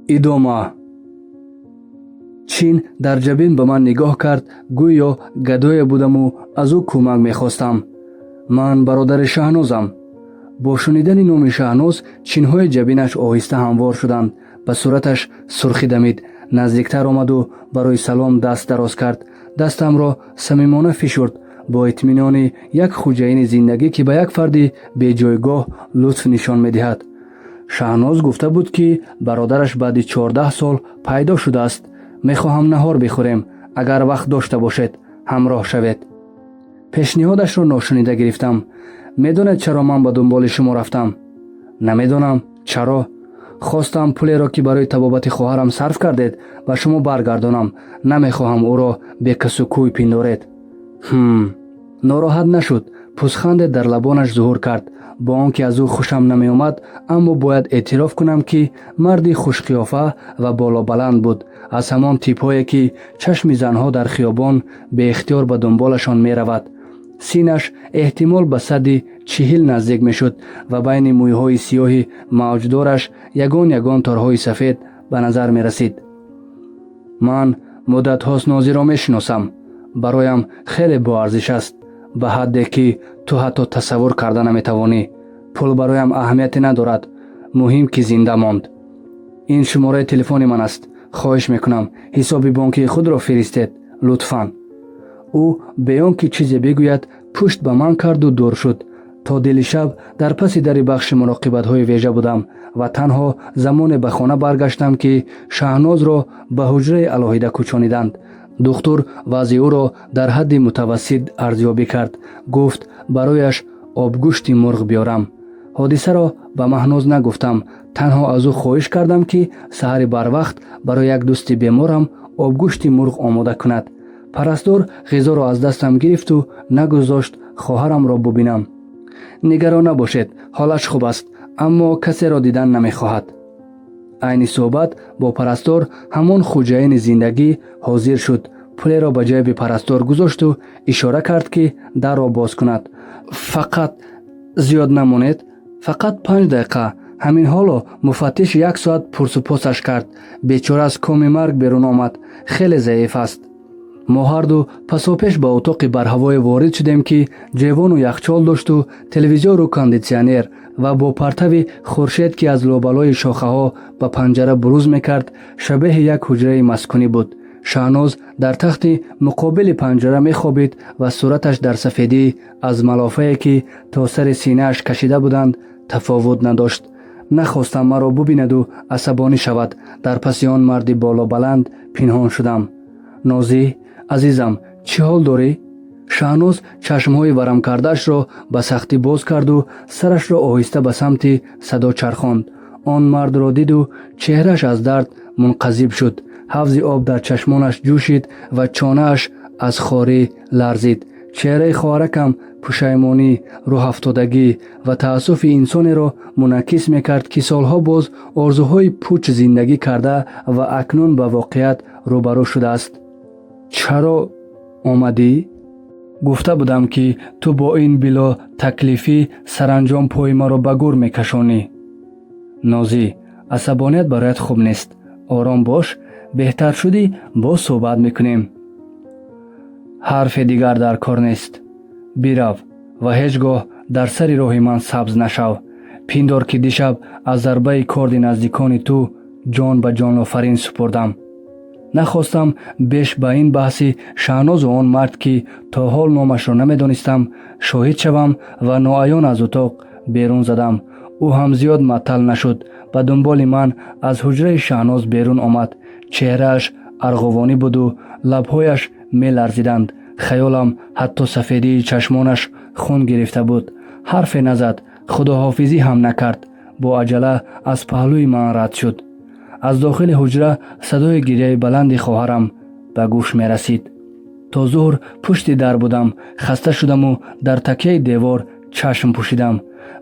Идома. Чин дар ҷабин ба ман нигоҳ кард, гӯё гадое будаму аз ӯ кӯмак мехостам. Ман бародари Шаҳнозам. Бо шунидани номи Шаҳноз чинҳои ҷабинаш оҳиста ҳамвор шуданд, ба сураташ сурхӣ дамид. Наздиктар омаду барои салом даст дароз кард. Дастамро самимона фишурд, бо итминони як хуҷаини зиндагӣ, ки ба як фарди беҷойгоҳ лутф нишон медиҳад. Шаҳноз гуфта буд, ки бародараш баъди 14 сол пайдо шудааст. Мехоҳам наҳор бихӯрем. Агар вақт дошта бошед, ҳамроҳ шавед. Пешниҳодашро ношунида гирифтам. Медонед, чаро ман ба дунболи шумо рафтам? Намедонам, чаро? Хостам пулеро, ки барои табобати хоҳарам сарф кардед, ба шумо баргардонам. Намехоҳам ӯро бекасу кӯй пиндоред. Ҳм, нороҳат нашуд. Пузханде дар лабонаш зуҳур кард. Бо он ки аз ӯ хушам намеомад, аммо бояд эътироф кунам, ки марди хушқиёфа ва болобаланд буд, аз ҳамон типҳое, ки чашми занҳо дар хиёбон беихтиёр ба дунболашон меравад. Синаш эҳтимол ба сади 40 наздик мешуд ва байни мӯйҳои сиёҳи мавҷдораш ягон ягон торҳои сафед ба назар мерасид. Ман муддатҳост Нозиро мешиносам. Бароям хеле боарзиш аст, ба ҳадде, ки ту ҳатто тасаввур карда наметавонӣ. Пул бароям аҳамияте надорад, муҳим, ки зинда монд. Ин шумораи телефони ман аст. Хоҳиш мекунам, ҳисоби бонкии худро фиристед, лутфан. Ӯ бе он ки чизе бигӯяд, пушт ба ман карду дур шуд. То дили шаб дар паси дари бахши муроқибатҳои вежа будам ва танҳо замоне ба хона баргаштам, ки Шаҳнозро ба ҳуҷраи алоҳида кӯчониданд. Духтур вазъи ӯро дар ҳадди мутавассит арзёбӣ кард. Гуфт, барояш обгӯшти мурғ биёрам. Ҳодисаро ба Маҳноз нагуфтам. Танҳо аз ӯ хоҳиш кардам, ки саҳари барвақт барои як дӯсти беморам обгӯшти мурғ омода кунад. Парастор ғизоро аз дастам гирифту нагузошт хоҳарамро бубинам. Нигарон набошед, ҳолаш хуб аст, аммо касеро дидан намехоҳад. Айни суҳбат бо парастор ҳамон хуҷаини зиндагӣ ҳозир шуд. Пулеро ба ҷайби парастор гузошту ишора кард, ки дарро боз кунад. Фақат зиёд намонед, фақат 5 дақиқа. Ҳамин ҳоло муфаттиш як соат пурсупосаш кард. Бечора аз коми марг берун омад, хеле заиф аст. Мо ҳарду пасопеш ба утоқи барҳавое ворид шудем, ки ҷевону яхчол дошту телевизору кондитсионер ва бо партави хуршед, ки аз лобалои шохаҳо ба панҷара буруз мекард, шабеҳи як ҳуҷраи маскунӣ буд. Шаҳноз дар тахти муқобили панҷара мехобид ва сураташ дар сафедӣ аз малофае, ки то сари синааш кашида буданд, тафовут надошт. Нахостам маро бубинаду асабонӣ шавад. Дар паси он марди болобаланд пинҳон шудам. Нозӣ, азизам, чӣ ҳол дорӣ? Шаҳноз чашмҳои варамкардаашро ба сахтӣ боз карду сарашро оҳиста ба самти садо чархонд. Он мардро диду чеҳраш аз дард мунқазиб шуд. Ҳавзи об дар чашмонаш ҷӯшид ва чонааш аз хорӣ ларзид. Чеҳраи хоҳаракам пушаймонӣ, рӯҳафтодагӣ ва таассуфи инсонеро мунъакис мекард, ки солҳо боз орзуҳои пуч зиндагӣ карда ва акнун ба воқеият рӯбарӯ шудааст. Чаро омадӣ? Гуфта будам, ки ту бо ин било таклифӣ саранҷом пои маро ба гур мекашонӣ. Нозӣ, асабоният бароят хуб нест. Ором бош, беҳтар шудӣ, боз суҳбат мекунем. Ҳарфе дигар дар кор нест. Бирав ва ҳеҷ гоҳ дар сари роҳи ман сабз нашав. Пиндор, ки дишаб аз зарбаи корди наздикони ту ҷон ба ҷонофарин супурдам. Нахостам беш ба ин баҳси Шаҳнозу он мард, ки то ҳол номашро намедонистам, шоҳид шавам ва ноаён аз утоқ берун задам. Ӯ ҳам зиёд муаттал нашуд, ба дунболи ман аз ҳуҷраи Шаҳноз берун омад. Чеҳрааш арғувонӣ буду лабҳояш меларзиданд. Хаёлам, ҳатто сафедии чашмонаш хун гирифта буд. Ҳарфе назад, худоҳофизӣ ҳам накард. Бо аҷала аз паҳлӯи ман рад шуд. Аз дохили ҳуҷра садои гирьяи баланди хоҳарам ба гӯш мерасид. То зуҳр пушти дар будам. Хаста шудаму дар такяи девор чашм пӯшидам.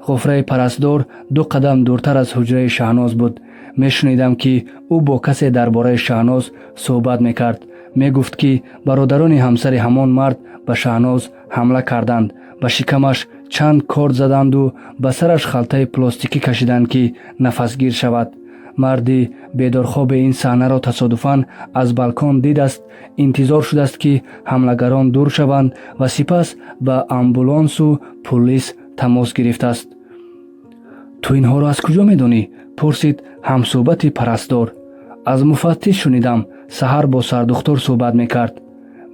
Ғуфраи парастдор ду қадам дуртар аз ҳуҷраи Шаҳноз буд. Мешунидам, ки ӯ бо касе дар бораи Шаҳноз суҳбат мекард. Мегуфт, ки бародарони ҳамсари ҳамон мард ба Шаҳноз ҳамла карданд, ба шикамаш чанд корд заданду ба сараш халтаи плостикӣ кашиданд, ки нафасгир шавад. Марди бедорхоби ин саҳнаро тасодуфан аз балкон дидааст, интизор шудааст, ки ҳамлагарон дур шаванд ва сипас ба амбулансу пулис тамос гирифтааст. «Ту инҳоро аз куҷо медонӣ?» пурсид ҳамсӯҳбати парастдор. «Аз муфаттиш шунидам. Саҳар бо сардухтур суҳбат мекард».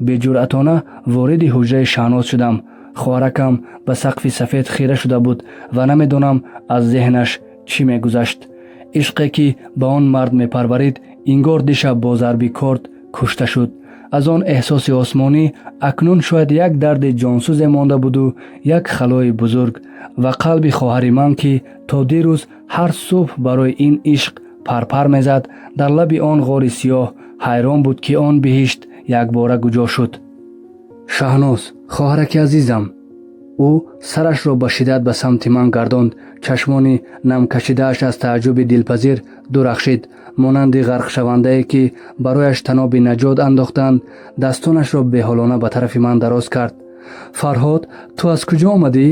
Беҷуръатона вориди ҳуҷраи Шаҳноз шудам. Хоҳаракам ба сақфи сафед хира шуда буд ва намедонам, аз зеҳнаш чӣ мегузашт. Ишқе, ки ба он мард мепарварид, ингор дишаб бо зарби корд кушта шуд. Аз он эҳсоси осмонӣ акнун шояд як дарди ҷонсӯзе монда буду як халои бузург. Ва қалби хоҳари ман, ки то дирӯз ҳар субҳ барои ин ишқ парпар мезад, дар лаби он ғори сиёҳ ҳайрон буд, ки он биҳишт якбора куҷо шуд. «Шаҳноз, хоҳараки азизам!» Ӯ сарашро ба шиддат ба самти ман гардонд. Чашмони намкашидааш аз тааҷҷуби дилпазир дурахшид. Монанди ғарқшавандае, ки барояш таноби наҷот андохтанд, дастонашро беҳолона ба тарафи ман дароз кард. «Фарҳод, ту аз куҷо омадӣ?»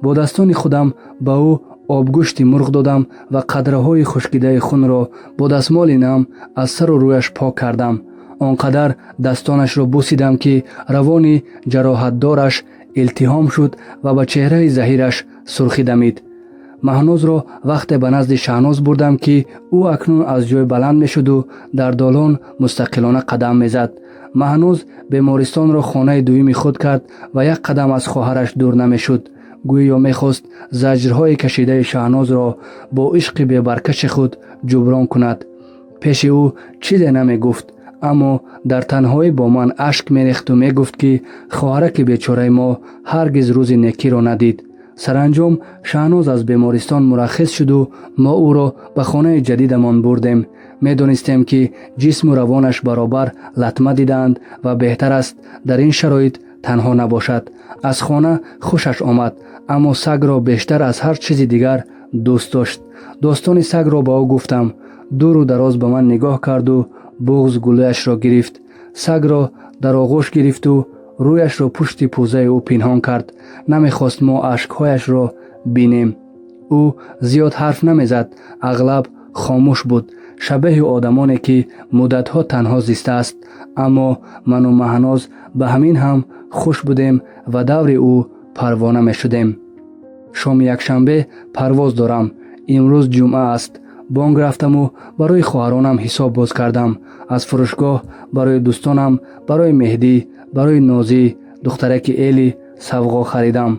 Бо дастони худам ба ӯ обгӯшти мурғ додам ва қатраҳои хушкидаи хунро бо дастмоли нам аз сару рӯяш пок кардам. Он қадар дастонашро бусидам, ки равони ҷароҳатдораш илтиҳом шуд ва ба чеҳраи заҳираш сурхӣ дамид. Маҳнозро вақте ба назди Шаҳноз бурдам, ки ӯ акнун аз ҷой баланд мешуду дар долон мустақилона қадам мезад. Маҳнуз бемористонро хонаи дуюми худ кард ва як қадам аз хоҳараш дур намешуд. Гӯё мехост заҷрҳои кашидаи Шаҳнозро бо ишқи бебаркаши худ ҷуброн кунад. Пеши ӯ чизе намегуфт, аммо дар танҳоӣ бо ман ашк мерехту мегуфт, ки хоҳараки бечораи мо ҳаргиз рӯзи некиро надид. Саранҷом Шаҳноз аз бемористон мураххис шуду мо ӯро ба хонаи ҷадидамон бурдем. Медонистем, ки ҷисму равонаш баробар латма дидаанд ва беҳтар аст дар ин шароит танҳо набошад. Аз хона хушаш омад, аммо сагро бештар аз ҳар чизи дигар дӯст дошт. Достони сагро ба ӯ гуфтам. Дуру дароз ба ман нигоҳ карду буғз гулӯяшро гирифт. Сагро дар оғӯш гирифту рӯяшро пушти пӯзаи ӯ пинҳон кард. Намехост мо ашкҳояшро бинем. Ӯ зиёд ҳарф намезад, ағлаб хомӯш буд, шабеҳи одамоне, ки муддатҳо танҳо зистааст. Аммо ману Маҳноз ба ҳамин ҳам хуш будем ва даври ӯ парвона мешудем. Шоми якшанбе парвоз дорам. Имрӯз ҷумъа аст. Бонк рафтаму барои хоҳаронам ҳисоб боз кардам. Аз фурӯшгоҳ барои дӯстонам, барои Меҳдӣ, барои Нозӣ, духтараки Эли савғо харидам.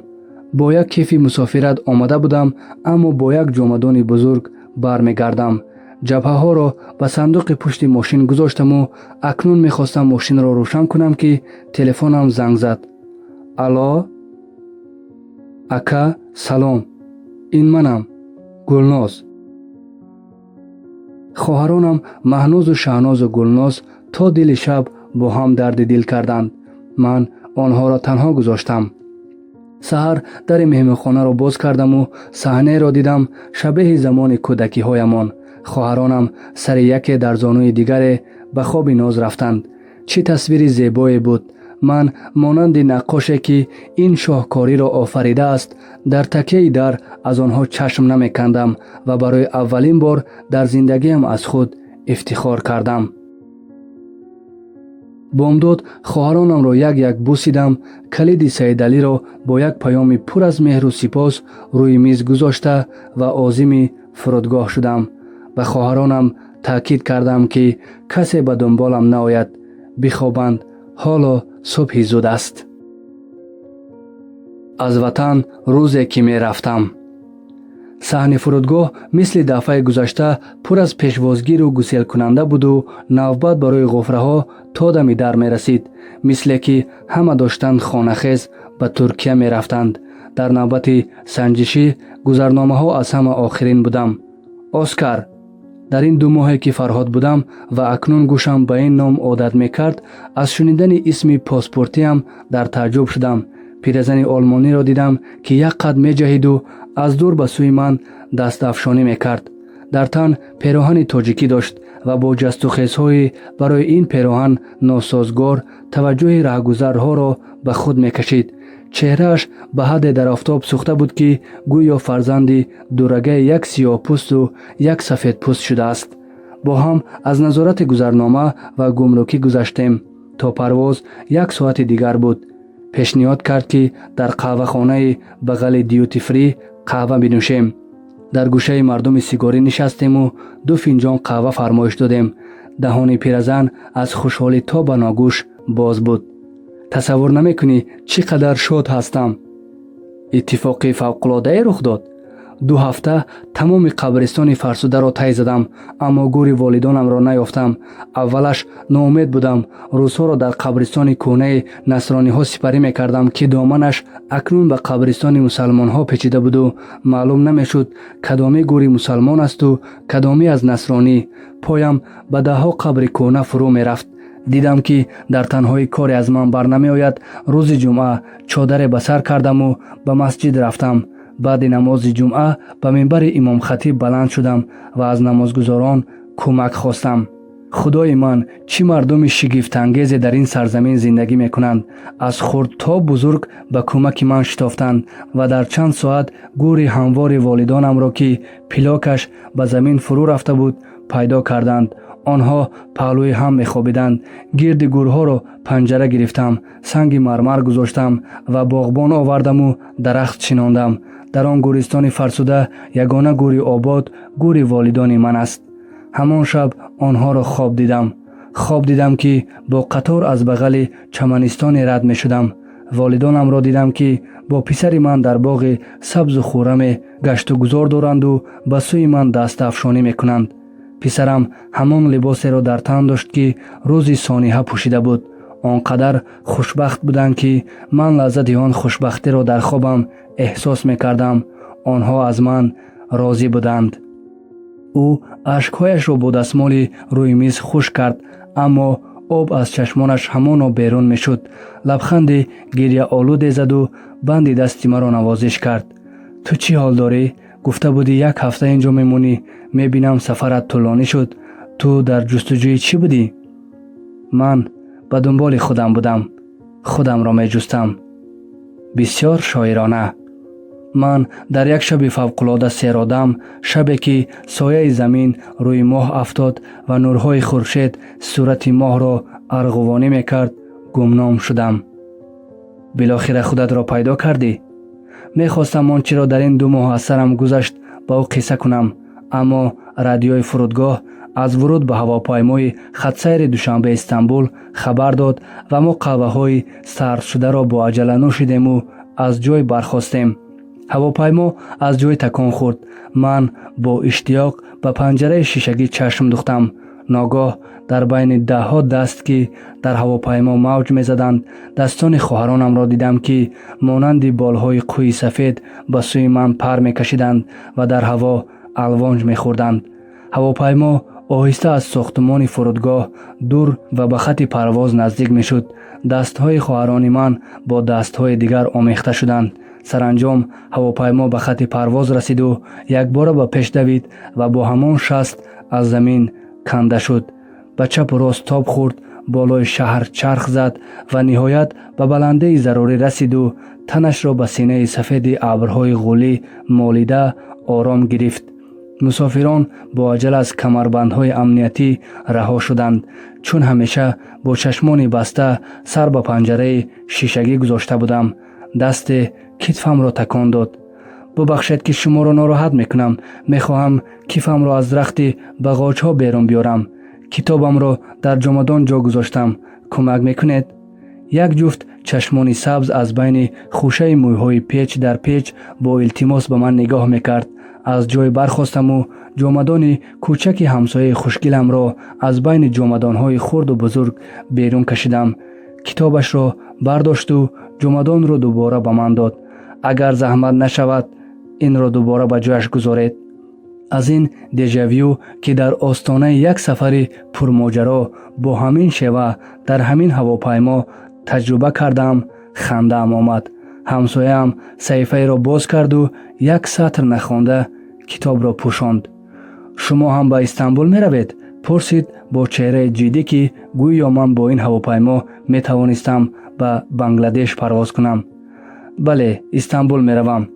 Бо як кифи мусофират омада будам, аммо бо як ҷомадони бузург бармегардам. Ҷабҳаҳоро ба сандуқи пушти мошин гузоштаму акнун мехостам мошинро рӯшан кунам, ки телефонам занг зад. «Алло, ака, салом, ин манам, Гулноз». Хоҳаронам Маҳнузу Шаҳнозу Гулноз то дили шаб бо ҳам дарди дил карданд. Ман онҳоро танҳо гузоштам. Саҳар дари меҳмонхонаро боз кардаму саҳнаеро дидам, шабеҳи замони кӯдакиҳоямон. Хоҳаронам сари яке дар зонуи дигаре ба хоби ноз рафтанд. Чӣ тасвири зебое буд! Ман монанди наққоше, ки ин шоҳкориро офаридааст, дар такяи дар аз онҳо чашм намекандам ва барои аввалин бор дар зиндагиам аз худ ифтихор кардам. Бомдод хоҳаронамро як-як бусидам. Калиди Саидалиро бо як паёми пур аз меҳру сипос рӯи миз гузошта ва озими фурудгоҳ шудам. Ба хоҳаронам таъкид кардам, ки касе ба дунболам наояд, бихобанд, ҳоло субҳи зуд аст. Аз ватан рӯзе ки мерафтам, саҳни фурудгоҳ мисли дафъаи гузашта пур аз пешвозгиру гуселкунанда буду навбат барои ғуфраҳо то дами дар мерасид, мисле ки ҳама доштанд хонахез ба Туркия мерафтанд. Дар навбати санҷишӣ гузарномаҳо аз ҳама охирин будам. Оскар. Дар ин 2 моҳе, ки Фарҳод будам ва акнун гӯшам ба ин ном одат мекард, аз шунидани исми паспортиам дар тааҷҷуб шудам. Пиразани олмониро дидам, ки як қад меҷаҳиду аз дур ба сӯи ман дастафшонӣ мекард. Дар тан пероҳани тоҷикӣ дошт ва бо ҷастухезҳои барои ин пероҳан носозгор таваҷҷӯҳи раҳгузарҳоро ба худ мекашид. Чеҳрааш ба ҳадде дар офтоб сӯхта буд, ки гӯё фарзанди дурагаи як сиёҳпӯсту як сафедпӯст шудааст. Бо ҳам аз назорати гузарнома ва гумрукӣ гузаштем. То парвоз як соати дигар буд. Пешниҳод кард, ки дар қаҳвахонаи бағали дьюти-фри қаҳва бинӯшем. Дар гӯшаи мардуми сигорӣ нишастему ду финҷон қаҳва фармоиш додем. Даҳони пиразан аз хушҳолӣ то ба ногӯш боз буд. Тасаввур намекунӣ, чӣ қадар шод ҳастам. Иттифоқи фавқулоддае рух дод. 2 ҳафта тамоми қабристони фарсударо тай задам, аммо гӯри волидонамро наёфтам. Аввалаш ноумед будам. Рӯзҳоро дар қабристони кӯҳнаи насрониҳо сипарӣ мекардам, ки доманаш акнун ба қабристони мусалмонҳо печида буду маълум намешуд, кадоми гӯри мусалмон асту кадомӣ аз насронӣ. Поям ба даҳҳо қабри кӯҳна фурӯ мерафт. Дидам, ки дар танҳоӣ коре аз ман бар намеояд. Рӯзи ҷумъа чодаре ба сар кардаму ба масҷид рафтам. Баъди намози ҷумъа ба минбари имомхатиб баланд шудам ва аз намозгузорон кӯмак хостам. Худои ман, чӣ мардуми шигифтангезе дар ин сарзамин зиндагӣ мекунанд! Аз хурд то бузург ба кӯмаки ман шитофтанд ва дар чанд соат гӯри ҳамвори волидонамро, ки пилокаш ба замин фурӯ рафта буд, пайдо карданд. Онҳо паҳлӯи ҳам мехобиданд. Гирди гӯрҳоро панҷара гирифтам, санги мармар гузоштам ва боғбон овардаму дарахт шинондам. Дар он гӯристони фарсуда ягона гӯри обод гӯри волидони ман аст. Ҳамон шаб онҳоро хоб дидам. Хоб дидам, ки бо қатор аз бағали чаманистоне рад мешудам. Волидонамро дидам, ки бо писари ман дар боғи сабзу хурраме гаштугузор доранду ба сӯи ман дастафшонӣ мекунанд. Писарам ҳамон либосеро дар тан дошт, ки рӯзи сониҳа пӯшида буд. Он қадар хушбахт буданд, ки ман лаззати он хушбахтиро дар хобам эҳсос мекардам. Онҳо аз ман розӣ буданд. Ӯ ашкҳояшро бо дастмоли рӯи миз хушк кард, аммо об аз чашмонаш ҳамоно берун мешуд. Лабханди гирьяолуде заду банди дасти маро навозиш кард. Ту чӣ ҳол дорӣ? Гуфта будӣ, як ҳафта ин ҷо мемонӣ. Мебинам, сафарат тӯлонӣ шуд. Ту дар ҷустуҷӯи чӣ будӣ? Ман ба дунболи худам будам, худамро меҷустам. Бисёр шоирона. Ман дар як шаби фавқулода серодам, шабе ки сояи замин рӯи моҳ афтод ва нурҳои хуршед сурати моҳро арғувонӣ мекард, гумном шудам. Билохира худатро пайдо кардӣ. Мехостам он чиро дар ин 2 моҳ аз сарам гузашт, ба ӯ қисса кунам, аммо радиои фурудгоҳ аз вуруд ба ҳавопаймои хатсайри Душанбе Истанбул хабар дод ва мо қаҳваҳои сардшударо бо аҷала нӯшидему аз ҷой бархостем. Ҳавопаймо аз ҷой такон хӯрд. Ман бо иштиёқ ба панҷараи шишагӣ чашм духтам. Ногоҳ дар байни даҳҳо даст, ки дар ҳавопаймо мавҷ мезаданд, дастони хоҳаронамро дидам, ки монанди болҳои қӯи сафед ба сӯи ман пар мекашиданд ва дар ҳаво алвонҷ мехӯрданд. Ҳавопаймо оҳиста аз сохтумони фурудгоҳ дур ва ба хатти парвоз наздик мешуд. Дастҳои хоҳарони ман бо дастҳои дигар омехта шуданд. Саранҷом ҳавопаймо ба хатти парвоз расиду якбора ба пеш давид ва бо ҳамон шаст аз замин канда шуд, ба чапу рост тоб хӯрд, болои шаҳр чарх зад ва ниҳоят ба баландии зарурӣ расиду танашро ба синаи сафеди абрҳои ғулӣ молида ором гирифт. Мусофирон бо аҷала аз камарбандҳои амниятӣ раҳо шуданд. Чун ҳамеша бо чашмони баста сар ба панҷараи шишагӣ гузошта будам, дасте китфамро такон дод. Бубахшед, ки шуморо нороҳат мекунам. Мехоҳам кифамро аз рахти бағоҷҳо берун биёрам. Китобамро дар ҷомадон ҷо гузоштам. Кӯмак мекунед? Як ҷуфт чашмони сабз аз байни хӯшаи мӯйҳои печ дар печ бо илтимос ба ман нигоҳ мекард. Аз ҷой бархостаму ҷомадони кӯчаки ҳамсояи хушгиламро аз байни ҷомадонҳои хурду бузург берун кашидам. Китобашро бардошту ҷомадонро дубора ба ман дод. Агар заҳмат нашавад, инро дубора ба ҷояш гузоред. Аз ин дежавю, ки дар остонаи як сафари пурмоҷаро бо ҳамин шева дар ҳамин ҳавопаймо таҷруба кардам, хандаам омад. Ҳамсояам саҳифаеро боз карду як сатр нахонда китобро пӯшонд. Шумо ҳам ба Истанбул меравед? Пурсид бо чеҳраи ҷиддӣ, ки гӯё ман бо ин ҳавопаймо метавонистам ба Бангладеш парвоз кунам. Бале, Истанбул меравам.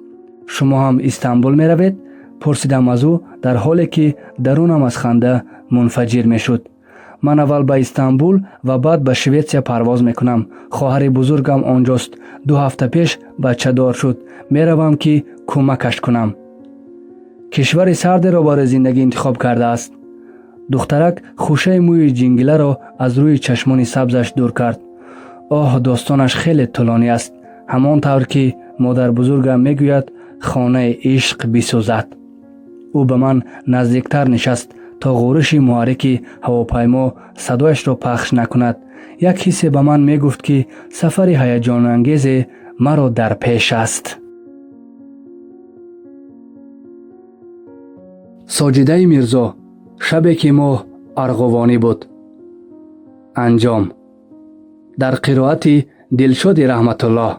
Шумо ҳам Истанбул меравед? Пурсидам аз ӯ, дар ҳоле ки дарунам аз ханда мунфаҷир мешуд. Ман аввал ба Истанбул ва баъд ба Шветсия парвоз мекунам. Хоҳари бузургам онҷост, 2 ҳафта пеш бачадор шуд. Меравам, ки кӯмакаш кунам. Кишвари сардеро барои зиндагӣ интихоб кардааст. Духтарак хушаи мӯи ҷингиларо аз рӯи чашмони сабзаш дур кард. Оҳ, достонаш хеле тӯлонӣ аст. Ҳамон тавр ки модарбузургам мегӯяд, хонаи ишқ бисӯзад. Ӯ ба ман наздиктар нишаст, то ғӯриши муҳаррики ҳавопаймо садояшро пахш накунад. Як ҳиссе ба ман мегуфт, ки сафари ҳаяҷонангезе маро дар пеш аст. Соҷидаи Мирзо. Шабе ки моҳ арғувонӣ буд. Анҷом. Дар қироати Дилшоди Раҳматуллоҳ.